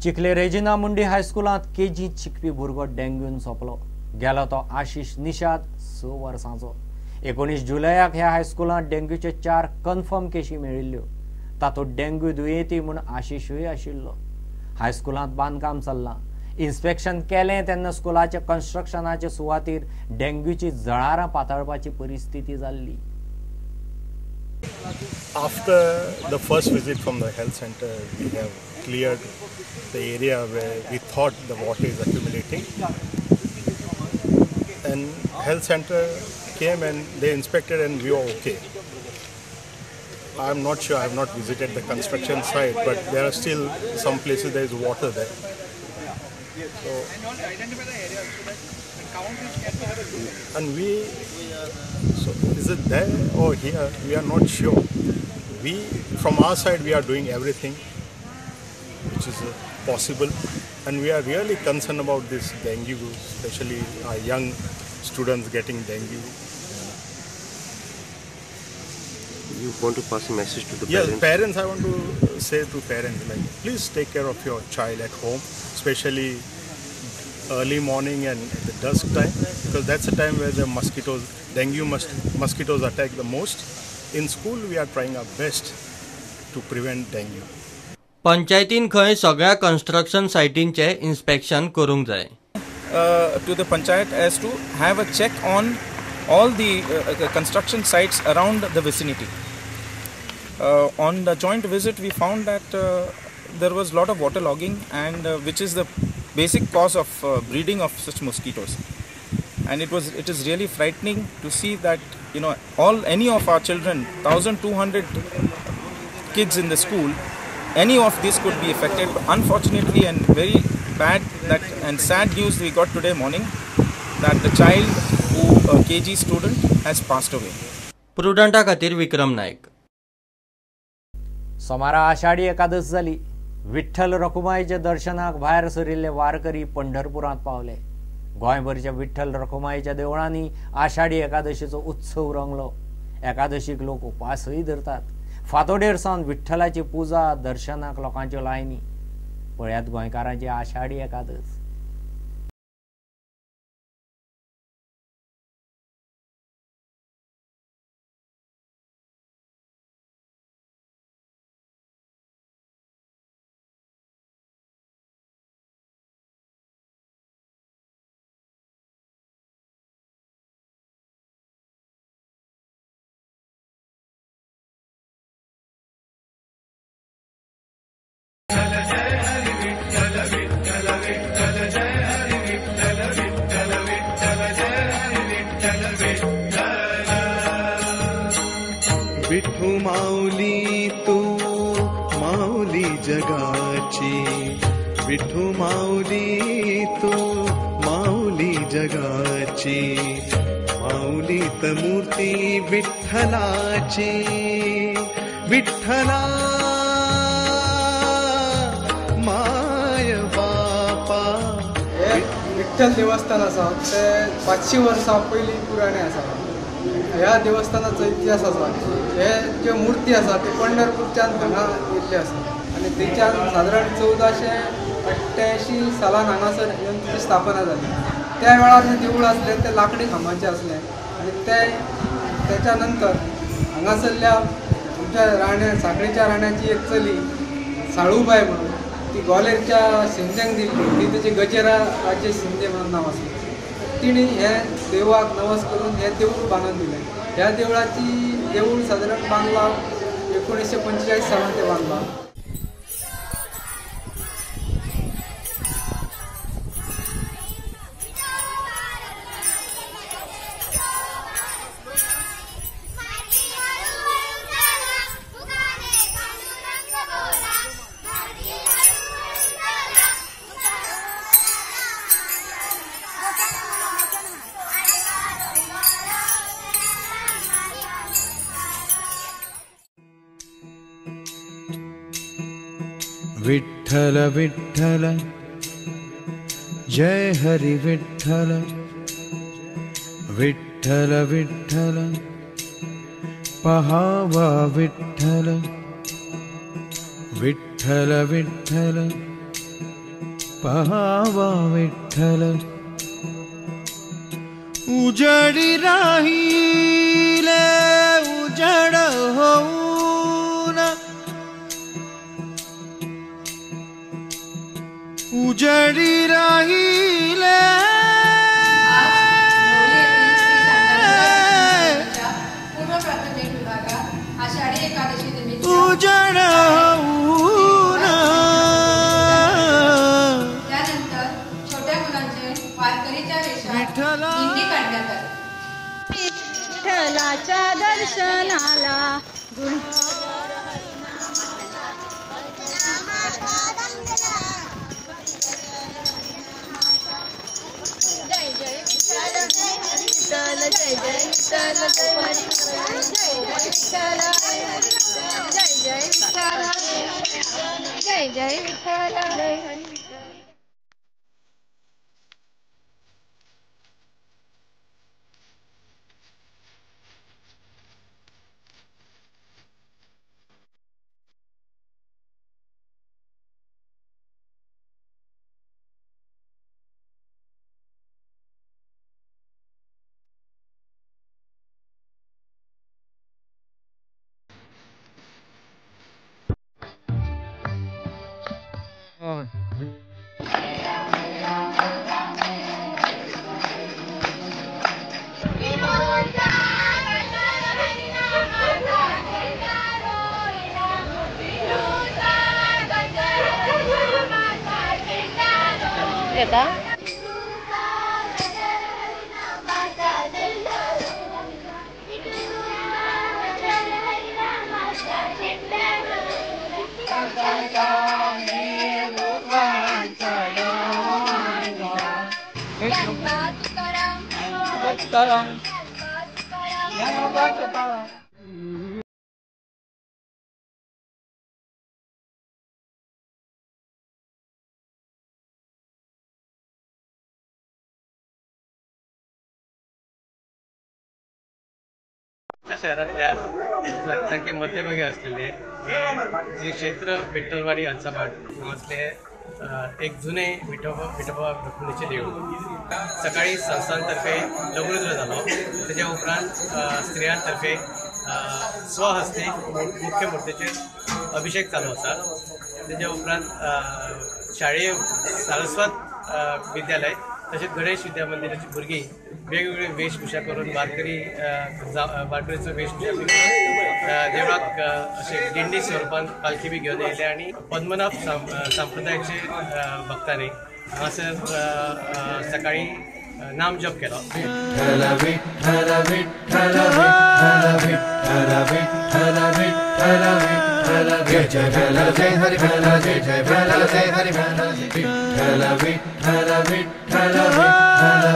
चिखले Regina मुंडी हायस्कुलांत केजींत शिकपी भुरगो डेंग्यून सोंपलो. गेलो तो आशिष निषाद 6 वर्सांचो. 19 जुलयाक ह्या हायस्कुलांत डेंग्यूचे 4 कन्फर्म केशी मेळिल्ल्यो. तातूंत डेंग्यू दुयेंती म्हूण आशिशूय आशिल्लो. हायस्कुलांत बांदकाम चल्लां. इन्स्पेक्शन केलें तेन्ना स्कुलाच्या कन्स्ट्रक्शनाचे सुवातीर डेंग्यूची जळारां पातळपाची परिस्थिती जाल्ली. After the first visit from the health center, we have cleared the area where we thought the water is accumulating. And health center came and they inspected and we were okay. I'm not sure, I have not visited the construction site, but there are still some places there is water there. So, and we, so is it there or here? We are not sure. We, from our side, we are doing everything which is possible, and we are really concerned about this dengue, especially our young students getting dengue. You want to pass a message to the parents? Yes, parents, I want to say to parents, like, please take care of your child at home, especially early morning and at the dusk time, because that's the time where the mosquitoes, dengue mosquitoes attack the most. In school, we are trying our best to prevent dengue. पंचायतीन खंय सगळ्या construction सायटींचे inspection करूंक जाय. To the panchayat as to have a check on all the construction sites around the vicinity. On the joint visit, we found that there was a lot of water logging, and which is the basic cause of breeding of such mosquitoes. And it is really frightening to see that, you know, any of our children, 1,200 kids in the school, any of this could be affected. Unfortunately, and very bad that and sad news we got today morning that the child who a KG student has passed away. प्रुडंटा खातीर विक्रम नायक. सोमारा आषाढी एकादश जाली. विठ्ठल रखुमाईच्या दर्शनाक भायर सरिल्ले वारकरी पंढरपुरांत पावले. गोंयभरच्या विठ्ठल रखुमाईच्या देवळांनी आषाढी एकादशीचो उत्सव रंगलो. एकादशीक लोक उपासय धरतात. फांतोडेर सावन विठ्ठलाची पुजा दर्शनाक लोकांच्यो लायनी. पळयात गोंयकारांची आषाढी एकादश. विठू माऊली तू माऊली जगाची, विठू माऊली तू माऊली जगाची, माऊली त मूर्ती विठ्ठलाची, विठ्ठला my बापा. विठ्ठल देवस्थान आसा ते 500 वर्सां पयलीं पुराणें आसा. ह्या देवस्थानाचो इतिहास आसा. हे ज्यो मूर्ती आसा ते पंढरपूरच्यान हांगा येयल्ली आसा आनी थंयच्यान सादारण 1488 सालान हांगासर येवन तिची स्थापना जाली. त्या वेळार जें देवूळ आसलें तें लाकडी खांबाचें आसलें आनी ते तेच्या नंतर हांगासरल्या आमच्या राण्या साखळीच्या राण्याची एक चली साळूबाय म्हणून ती ग्वाल्हेरच्या शिंद्यांक दिल्ली. ती तेची गजेरा राजे शिंदे म्हणून नांव आसलें. तिणी हे देवाक नवस करून हे देवूळ बांदून दिलें. ह्या देवळाची देवूळ सादारण बांदला 1945 सालान ते बांदला. विठ्ठल विठ्ठल जय हरि विठ्ठल, विठ्ठल विठ्ठल पहावा विठ्ठल, विठ्ठल विठ्ठल. पहावा विठ्ठल उजडी राहिले उजड होऊन उजडी राहिले उजड होऊन. त्यानंतर छोट्या मुलांचे वारकरीच्या वेशात दिंडी काढण्यात आली. विठ्ठलाच्या दर्शनाला जय जय विठ्ठल विठ्ठल जय जय विठ्ठल जय जय विठ्ठल जय जय विठ्ठल जय जय विठ्ठल जय हरी विठ्ठल. येता शहरातल्या सारखे मध्यभागी असलेले हे क्षेत्र विठ्ठलवाडी हंसापाट हांगासले एक जुने विठोबा रुक्मिणीचे देऊळ. सकाळी संस्थांतर्फे लघुरुद्र जालो, तेच्या उपरांत स्त्रियांतर्फे स्वहस्ते मुख्य मूर्तीचेर अभिषेक चालू आसा. तेच्या उपरांत शाळेय सारस्वत विद्यालय तशेंच गणेश विद्या मंदिराची भुरगीं वेगवेगळे वेशभूषा करून वारकरी वारकरीचो वेशभूषा करून देवळाक अशे दिंडी स्वरुपान पालखी बी घेवन येयले आनी पद्मनाभ संप्रदायाचे भक्तांनी हांगासर सकाळी नाम जप केलो. विठ्ठल विठ्ठल विठ्ठल विठ्ठल विठ्ठल विठ्ठल विठ्ठल जय जय विठ्ठल जय हरी विठ्ठल जय जय विठ्ठल जय हरी विठ्ठल विठ्ठल विठ्ठल विठ्ठल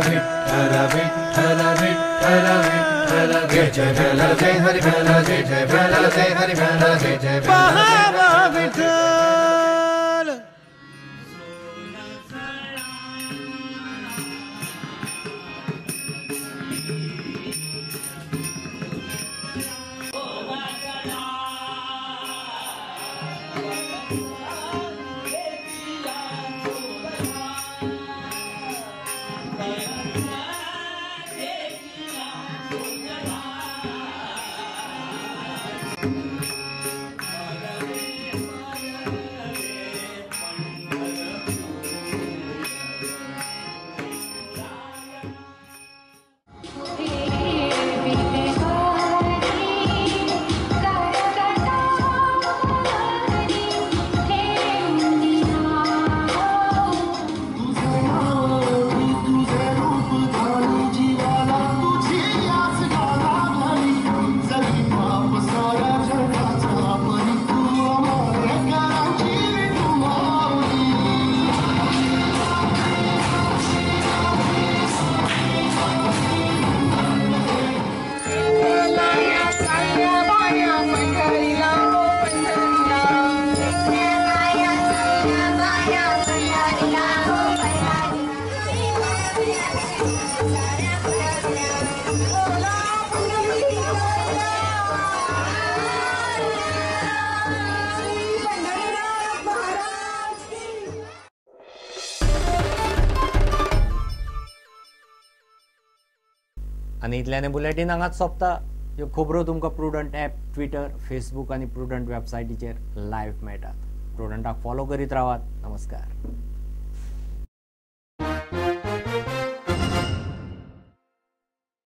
विठ्ठल विठ्ठल विठ्ठल विठ्ठल जय जय विठ्ठल जय हरी विठ्ठल जय जय विठ्ठल जय हरी विठ्ठल जय जय विठ्ठल. Bye. आनी इतल्यान बुलेटीन हांगाच सोंपता. ह्यो खबरो तुमकां प्रुडंट ॲप, ट्विटर, फेसबूक आनी प्रुडंट वेबसायटीचेर लायव्ह मेळटात. प्रुडंटाक फॉलो करीत रावात. नमस्कार.